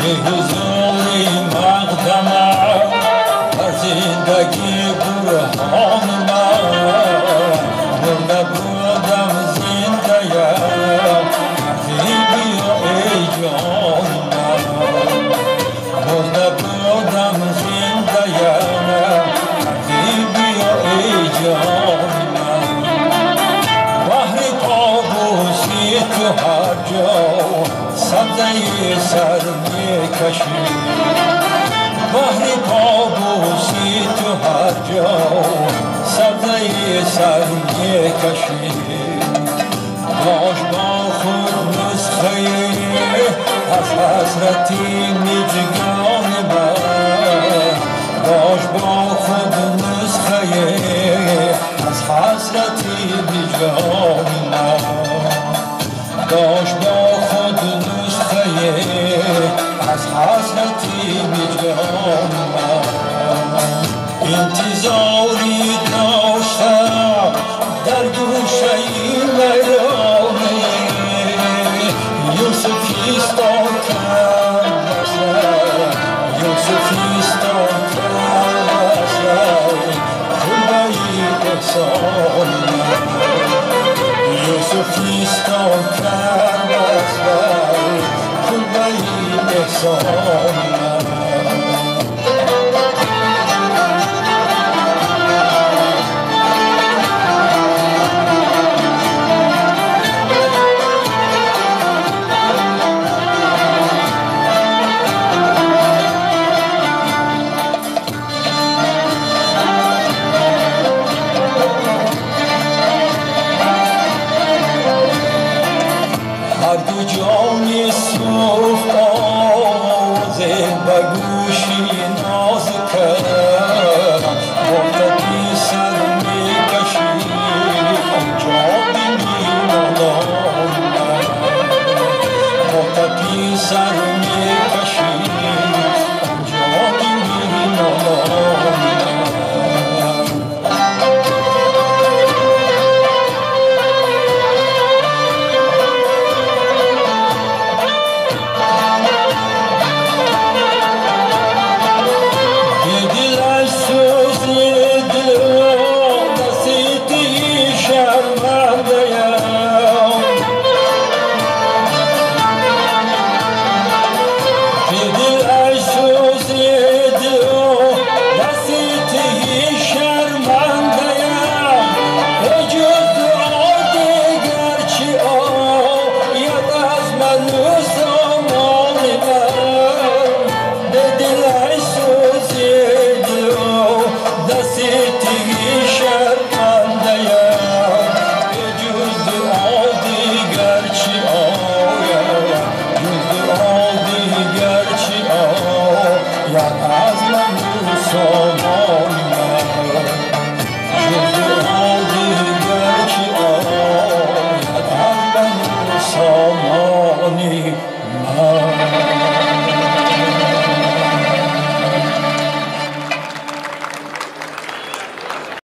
Бе ҳузури мақдамам бар зиндагӣ бурҳон ман. Мурда будам, зиндаям, биё, эй ҷон ман. Мурда будам, зиндаям, биё, эй ҷон ман. Баҳри побӯси ту ҳар ҷо сабзаи сар мекашӣ. Баҳри побӯси ту ҳар ҷо сабзаи сар мекашӣ. Бош бо худ нусхае аз ҳасрати миҷгони ман. Бош бо худ нусхае аз ҳасрати миҷгони ман. Бош бо худ нусхае аз ҳасрати миҷгони ман. Интизорӣ доштам дар гӯшаи вайронӣ. Юсуфистон кард, Юсуфистон кард кулбаи эҳсон. Юсуфистон кард кулбаи эҳсон. Ҳар ду ҷони сӯхт овозе ба гӯши ноз кард. Бо тапи сар мекашӣ, онҷо бимонам. Бо тапи сар